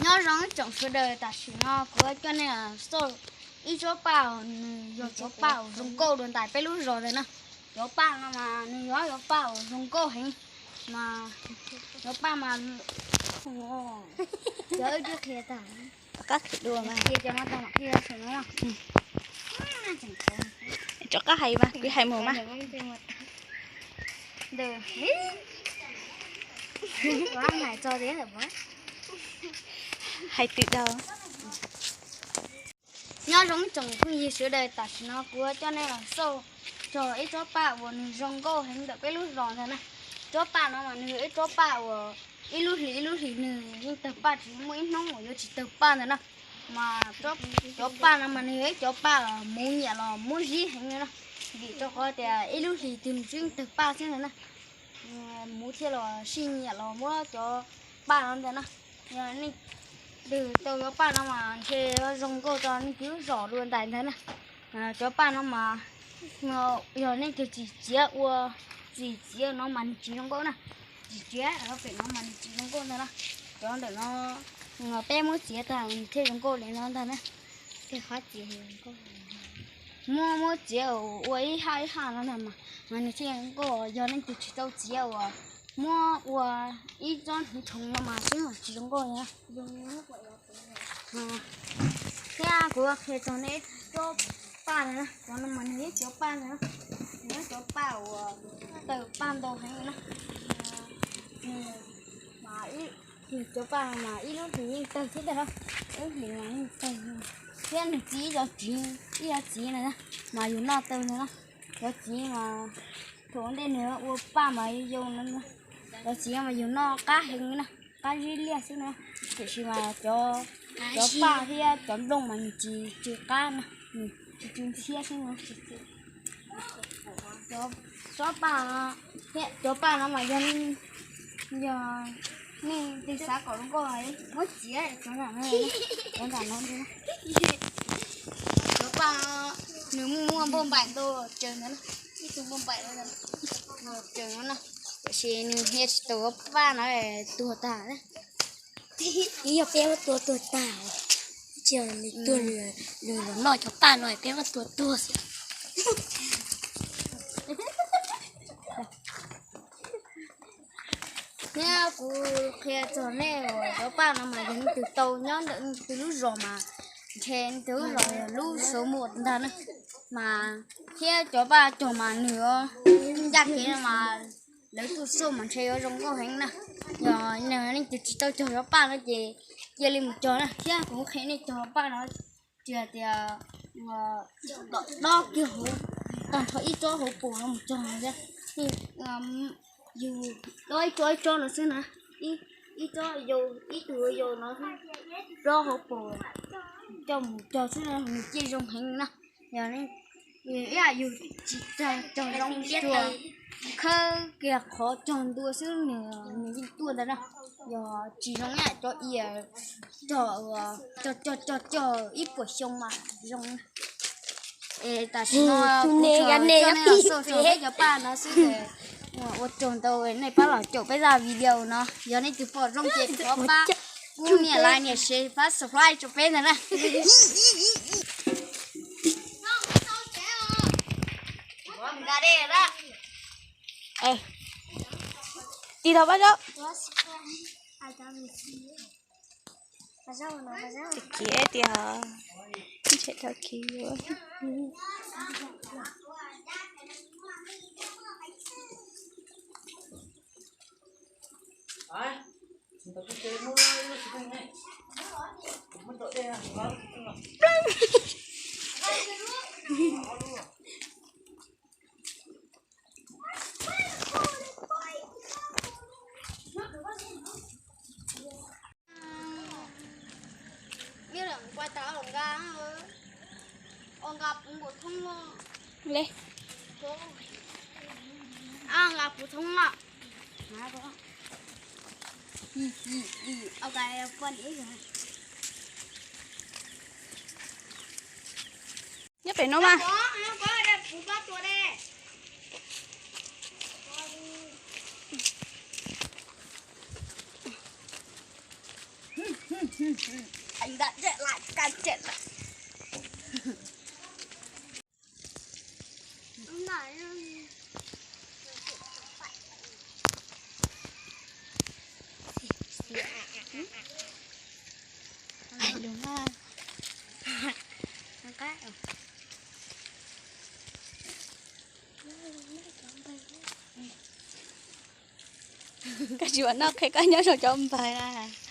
Nyob zoo ib tsoom sawv daws, tam sim no kuv coj nej xauj ib tsob paj uas nws yog cov paj uas zoo nkauj dua ntais peb lub zos ntawd na. Cov paj no mas nws yog cov paj uas zoo nkauj heev mas cov paj mas, cov wb twb qhia tag, qab qhia dua mas qhia cov no tag mam qhia saum no. Rov qab hais mas, kuv hais mus mas. Hais twm daus. Nyob zoo ib tsoom phooj ywg sawv daws, tam sim no kuv coj nej los xauj txog ib tsob paj uas nws zoo nkauj heev ntawm peb lub zos ntawd na. Tsob paj no mas nws yog ib tsob paj uas ib lub hlis ib lub hlis nws yeej tawg paj, tsis muaj ib hnub uas yuav tsis tawg paj ntawd na. Mas cov paj no mas nws yog ib cov paj uas muv nyiam los muab zib heev li na, vim rau qhov tias ib lub hlis twg nws tsuas yeej tawg paj xwb ntawd na. Muv thiaj los sij nyiam los muab cov paj no ntag na. Yog nej twg tau cov paj no mas ntshe zoo nkauj rau nej cov zos dua ntais ntag na. Cov paj no mas yog nej twg tsis txiav ua, tsis txiav no mas nws tsis zoo nkauj na. Tsis txiav pem no mas nws tsis zoo nkauj ntag na. Cov ntawm no peb muab txiav tag nws thiaj zoo nkauj li no ntag na. Muab, muab txiav ua ib haj ib haj no ntag mas, mas nws thiaj zoo nkauj. Yog nej twg tsis tau txiav uas muab ua ib tsob hniv rhoov no mas xwb tsis zoo nkauj na. Thiab kuv qhia txog nej tsob paj no, cov no mas nws yog cov paj no, nws yog cov paj uas tawg paj ntau heev na. Mas cov paj no mas ib lub hlis yeej tawg thiab ntag na, ib lub hlis mas yeej tawg. Thiab nws txiv ib cov txiv, ib cov txiv na mas yus noj tau ntag na. Cov txiv mas thaum ntej nws ua paj mas yau no, cov txiv mas yus noj qab heev na, qab zib liaj xwb na. Tiam sis mas cov, cov paj thiab cov nplooj mas nws tsis tsw qab na, nws tsw tsw ntxhiab xwb na. Cov, tsob paj thiab cov paj no mas yog, yog nej twg xav kom zoo nkauj muab txiav cov nram no, cov nram no. Cov paj no nws muaj muaj npauj npaim ntau tsaws ntawd, ib tug npauj npaim tsaws no na, tiam sis nws hnia tsis tau, paj no tuag tag. Ib yog peb muab tua tuag tag, tsis yog nws tuag, nws los noj cov paj no peb muab tua tuag xwb. Thiab kuv qhia txog nej uas cov paj no mas yog nej twg tau nyob ntawm nej twg lub zos mas ntshe nej twg lub zos yog lub xauv muas ntag na. Mas thiab cov paj cog mas nws ncaj kev no mas lawv tuaj xauj mas ntshe yuav zoo nkauj heev na. Yog nej twg tsis tau cog cov paj no ces cia li mus cog na. Thiab kuv qhia nej cog paj no tsis hais tias dob kiag hauv, tag nrho ib tsob hauv paus no mus cog thiab. Yus dob ib tsob ib tsob no xwb na, ib tsob yau, ib tug yau no xwb, dob hauv paus coj mus cog xwb na nws ciaj zoo heev na. Yog ib yam yus tsis cog zoo tsuas khawb kiag qhov cog ntua xwb nws, nws yeej tuaj ntag na. Yog tsis zoo ib yam cov ia, cog, cog cog cog ib puas xyoo mas zoo. Es tam sim no kuv tsuas coj nej los xauj txog peb cov paj no xwb. Ua tsaug ntau nej pab los caum peb zaj video no, yog nej twg pom zoo ces thov pab kuv nias like nias share pab subscribe rau peb ntag na. Tig tau pab zaub. Kiv tias ntshe tau kiv yuav. Nqa puv thoob no. Nyob pem no mas. Koj tsis ua noj qhia koj nyob zoo cov npawg na.